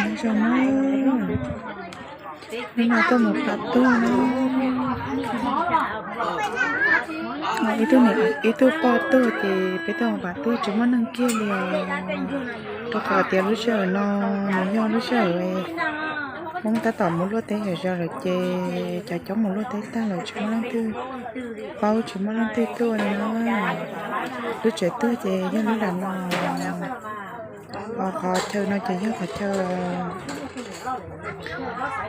Zoo na, hnub no tuaj mus pab tuag na. Ib tug niam ib tug poj tuag ces peb tuaj mus pab tuag tsis muaj neeg kiag li os. Rau qhov tias lub sij hawm no nws yog lub sij hawm Hmoob tab tom mus luaj teb zom zaws lawm ces cov coob mus luaj teb tag lawm tsis muaj leej twg paub tsis muaj leej twg tuaj li na. Lub tsev tuag ces yog lub nram no. Qhov chaw no ces yog qhov chaw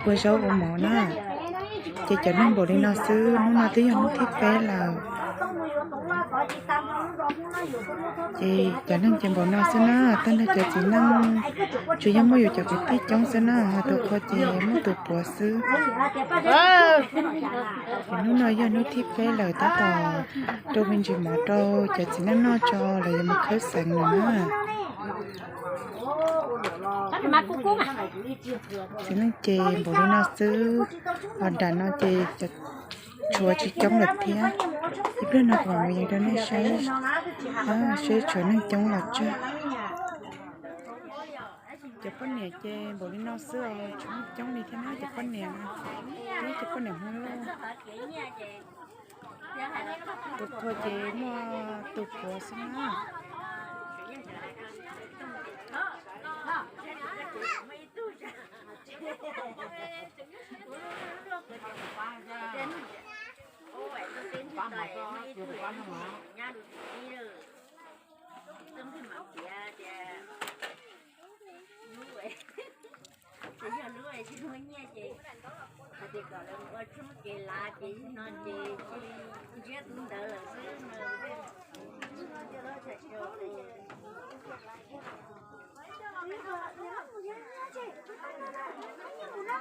ua zaub ua mov na. Ces cov neeg npaum li no xwb, hnub no twb yog hnub thib peb lawm. Ces cov neeg ces npaum no xwb na, tag nrho cov txiv neej tsuas yog muaj yus cov kwv tij coob xwb na, ho tus qhua ces muaj tus puav xwb. Ces hnub no yog hnub thib peb lawm tab tom rau me ntsis mov rau cov txiv neej noj tso lawv yuav mus khawb xeev lawm na. Txiv neej ces npaum li no xwb, ho nram no ces tshuav tsis coob lawm thiab. Ib pliag no kuv mam mus yees rau nej saib, saib tshuav neeg coob los tsawg. Cov poj niam ces npaum li no xwb os, tsis muaj coob li thiab na cov poj niam, cov poj niam Hmoob lauj. Tus qhua ces muaj tus puav xwb na. Ces yog lub tsis muaj nyiaj ces hais tias kom lawv mus ua tshoob ces lav ces no ces ntsiab tus ntawd lawm xwb no.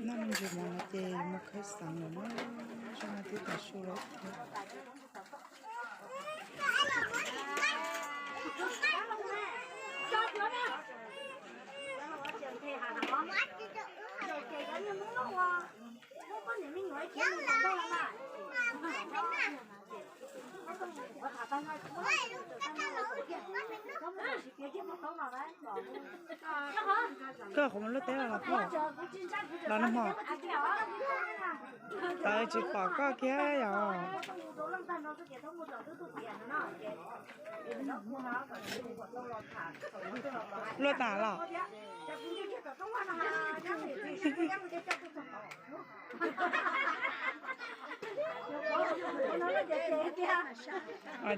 Noj me ntsis mov no ces mus khawb xeev lawm na, zoj no twb tas su lawm thiab. Koj qhov mus luaj teb los pom los no mog. Tawv tsis pom koj kiag yom. Luaj tas los?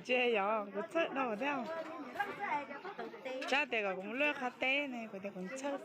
Tsis yog, kuv txhawj dhau thiab. Tsab tias kom kuv mus luaj qhov teb ne, kuv tias kuv txhawj.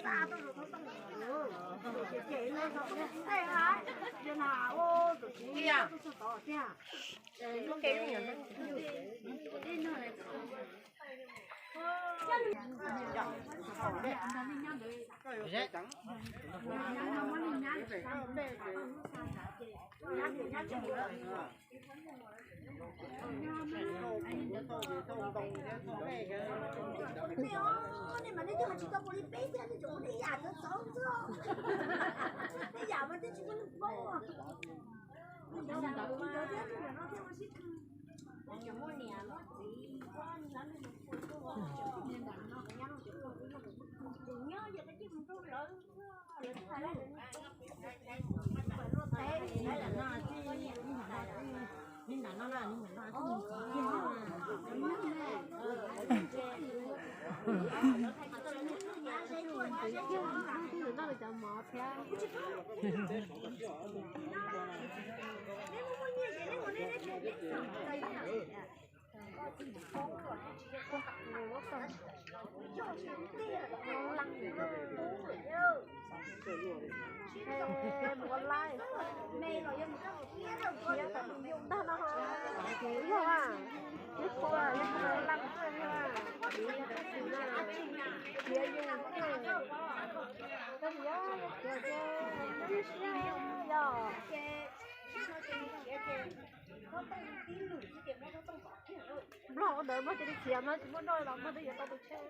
Nplog ua ntawd muab cia li khiav no tsis muaj doj los muaj twb yuav tau tus tsheb.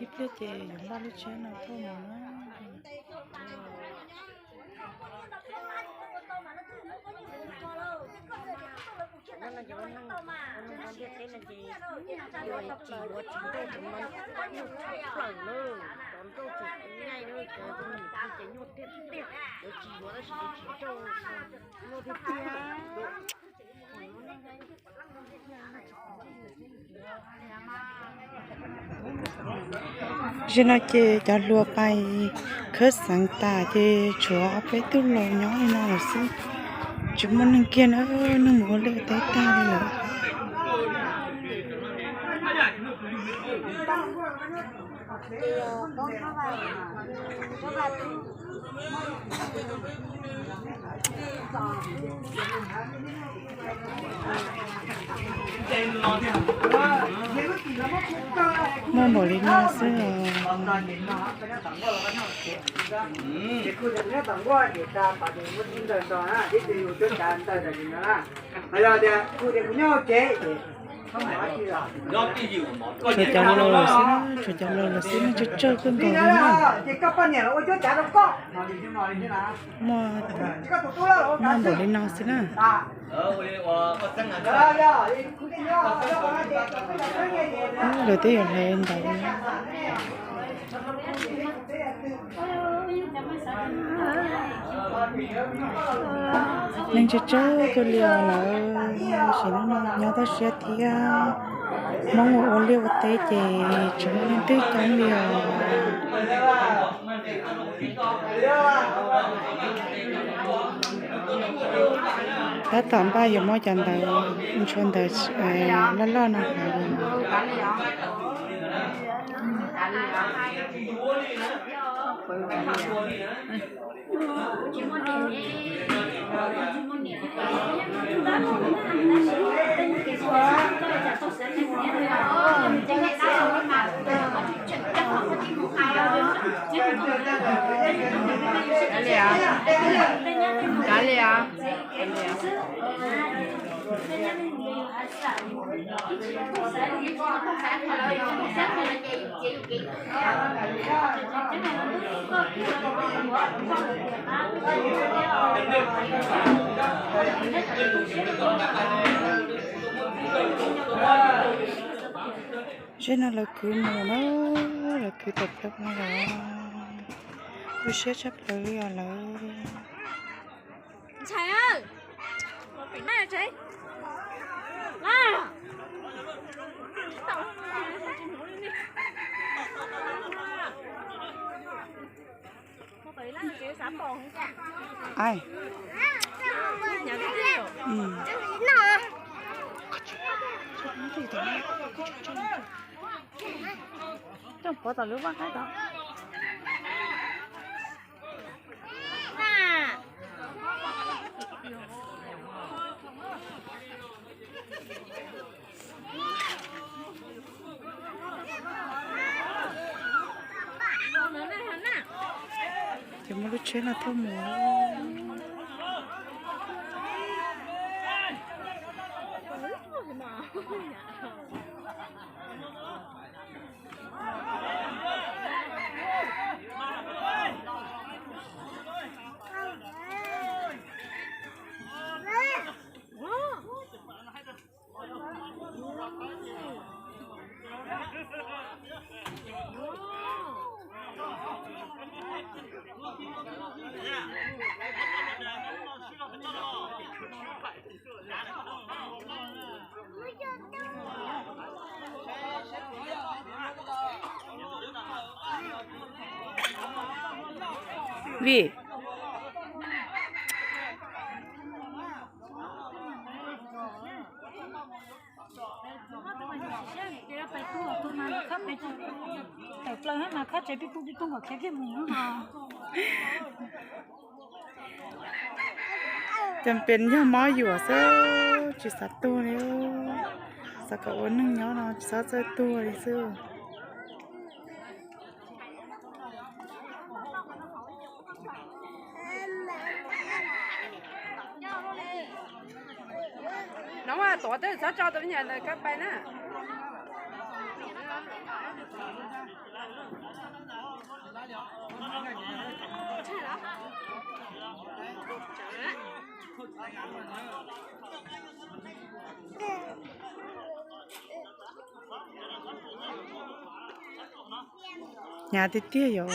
Ib pliag ces yuav npaj lub tsheb no tuaj mus na. Cov neeg ntiaj teb no ces tsis yuav tsis nrauj cov no, nyuaj tshaj plaws na, cov nrauj tsis nyuaj tiag tiag, yuav tsis yuav tab sis yuav tsis nrauj, nyuaj tiag tiag. Zaum no ces cov hluas pais khawb xeev tas ces tshuav peb tug laus nyob li no lawm xwb. Tsis muaj neeg kiag na, neeg mus ua liaj ua teb tag li lawm. Muaj npaum li no xwb os. Tshuav cov laus lawm xwb, tshuav cov laus lawm xwb, neeg tsawg tsawg kawg nkaus li na. Muaj, muaj npaum li no xwb na. Lawv twb yuav hle ntawd. Neeg tsawg tsawg kawg li os lawm, sim neej no nyob toj siab thiab. Hmoob ua liaj ua teb ces tsis muaj leej twg coob li os. Tab tom npaj yuav muab cov ntawd, ntshua ntawd loj loj no hauv. Kav liam, kav liam. Zej no lawv kwv mus na, lawv kwv tawm plaws no lawm. Tu siab tshaj plaws li os lawv. Ai. Coj pov tom lub vaj qaib tod. Ces muaj lub tsheb no tuaj mus. Vim tawm plaws mas khob tsev pib pug pib pug kom khiav kiag mus no. Cov pem yog mob yuam xwb, tsis xav tuag li. Xav kom ua neej nyob no tsis txhob txawj tuag li xwb. No tuav twb txhob tso tus me nyuam ntawd koj pais na. Hnyav tiag tiag yom.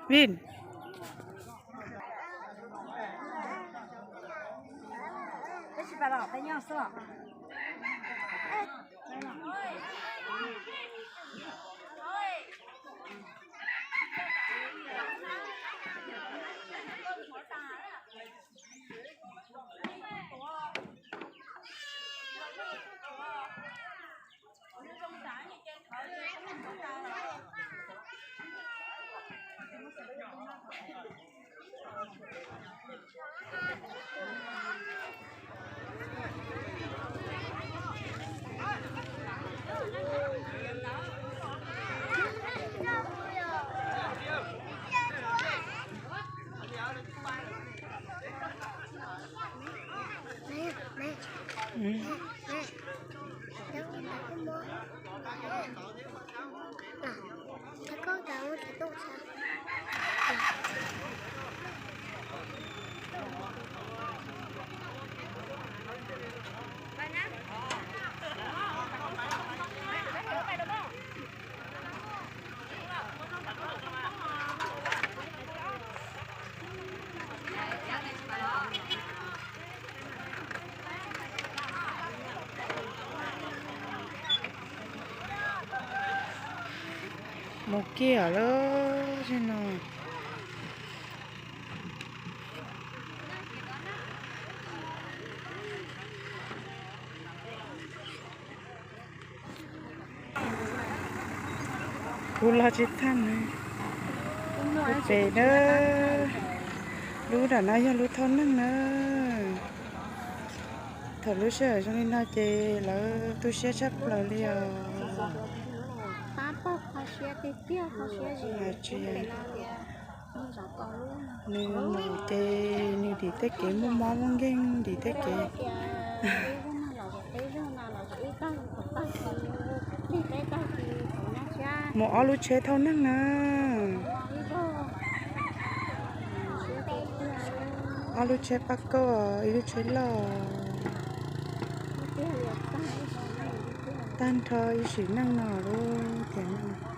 Vin. Mus kiag lawm no. Kuv los tsis tag na. Lub pem na, lub nram no yog lub thauj neeg na. Thaum lub sij hawm zoo li no ces lawv tu siab tshaj plaws li os. Nws mus ces nws dim tej kev muaj mob muaj nkeeg, dim tej kev. Mus ob lub tsheb thauj neeg na. Ob lub tsheb pab kauj, ib lub tsheb loj. Tag nrho ib sim neej no lub tiam no.